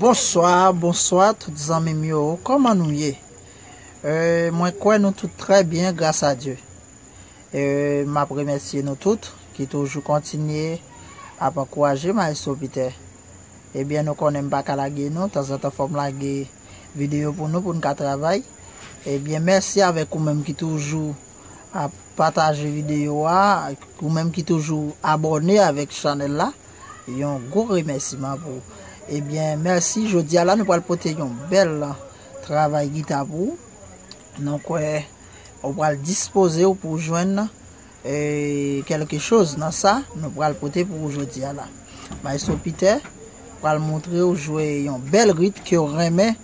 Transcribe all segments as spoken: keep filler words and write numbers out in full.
Bonswa, bonswa tout zanmi m yo, kòman nou ye? E, mwen kwè nou tout trè byen, gras a Dye. E, m ap remèsye nou tout ki toujou kontinye ap ankouraje Maestro Peter. Ebyen, nou konnen m pa ka lage nou, tanzantan fò m lage videyo pou nou, pou n ka travay. Ebyen, mèsi avèk ou menm ki toujou ap pataje videyo a, ou menm ki toujou abòne avèk chanèl la. Yon gwo remèsiman pou ou. Ebyen, mèsi. Jodi a la, nou pral pote yon bèl travay gita pou ou. Nou kwè ou pral dispoze w pou w jwenn, e, kèlke choz nan sa nou pral pote pou ou jodi a la. Maestro Peter pral montre w jwe yon bèl rit ke w renmen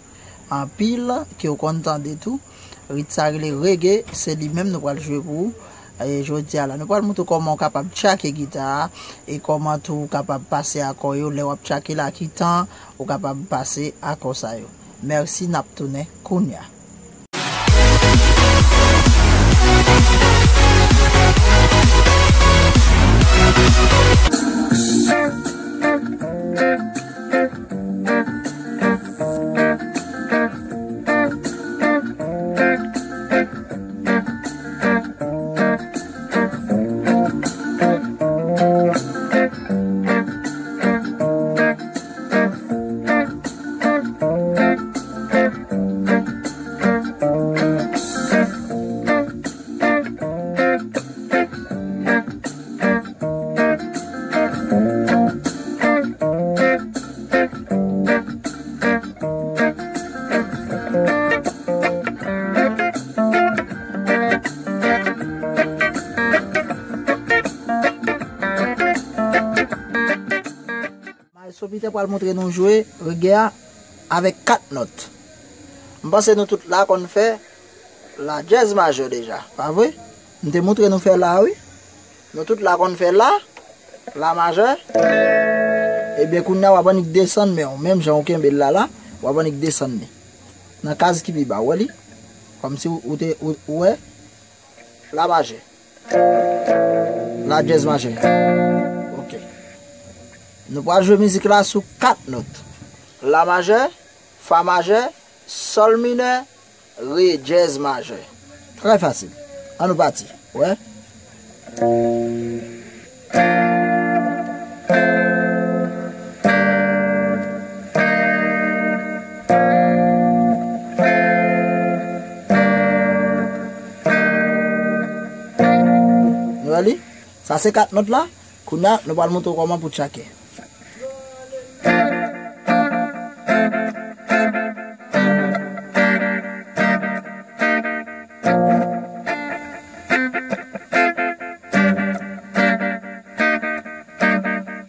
anpil, ke w konn tande tou. Rit sa rele reggae, se li menm nou pral jwe pou ou. E, jodi a la, nou pral montre w kòman w kapab tchake gita a e kòman tou w kapab pase akò yo lè w ap tchake la, ki tan ou kapab pase akò sa yo. Mèsi, n ap tounen kounya. Maestro Peter pral montre nou jwe reggae a avèk kat nòt. M panse nou tout la konn fè la dyèz majè deja, pa vre? M te montre nou fè la, wi. Nou tout la konn fè la, la majè. Ebyen, kounye a w ap annik desann men w, menm jan w kenbe l la la, w ap annik desann li. Nan kaz ki pi ba, w wè li? Kòmsi w, ou te, ou, ou wè? La majè. La dyèz majè. Ok. Nou pral jwe mizik la sou kat nòt. La majè, fa majè, sòl minè, re dyèz majè. Trè fasil. An nou pati. Wè. Nou wè li? Sa se kat nòt la. Kounye a, nou pral montre w kòman pou tchake.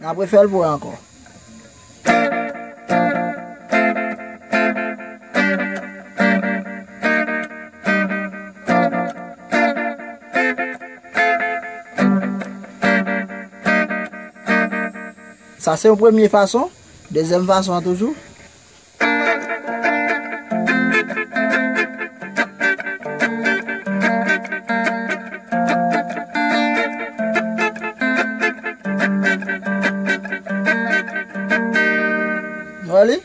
N ap refè l pou wè ankò. Sa se yon premye fason. Dezyèm fason an toujou. Nou wè li?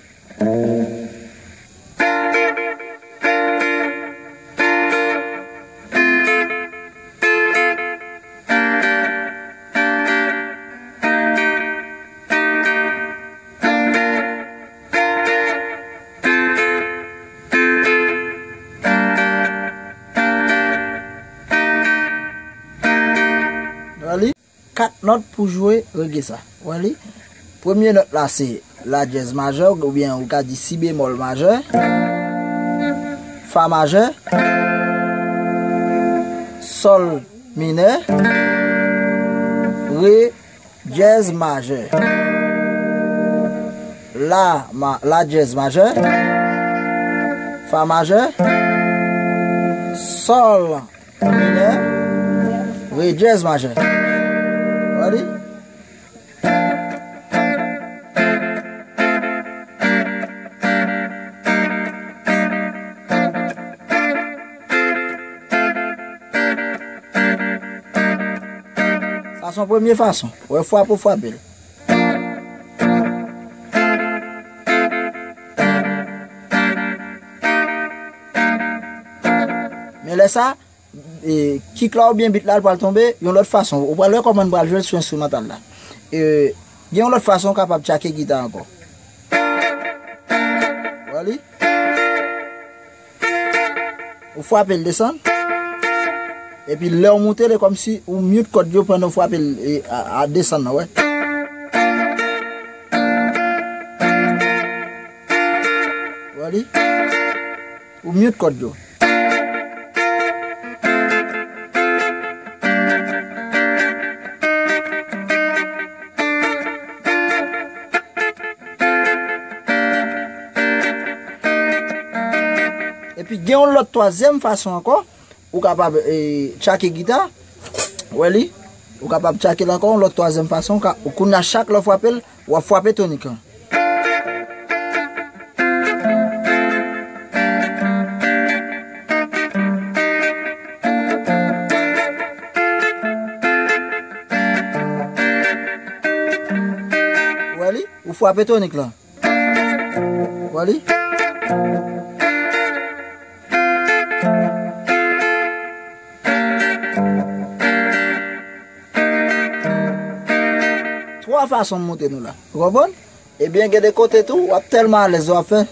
Wè li? Kat nòt pou jwe reggae sa. Wè li? Premye nòt la se la dyèz majè, oubyen ou ka di si bemòl majè, fa majè, sòl minè, re dyèz majè, la, ma, la dyèz majè, fa majè, sòl minè, re dyèz majè. Wè li? Sa se yon premye fason. Wè, frape w frape l. Sa, e, kik la oubyen bit la, l pral tonbe yon lòt fason. Ou pral wè kòman n pral jwe l sou enstrimantal la. E, gen yon lòt fason ou kapab tchake gita ankò. Wè li? Ou frape l desann. Epi lè w moute l, e kòmsi ou mute kòd yo pandan w frape l, e, a, a desann nan, wè. Wè li? Ou mute kòd yo. Epi gen yon lòt twazyèm fason ankò, ou kapab, e, tchake gita. Wè li? Ou kapab tchake l ankò, yon lòt twazyèm fason. Ou ka, kounye a chak lè w frape l, w ap frape tonik lan. Wè li? Ou frape tonik lan. Wè li? Twa fason m montre nou la. Ou konprann? Ebyen, gen de kote tou, w ap tèlman alèz w ap fè.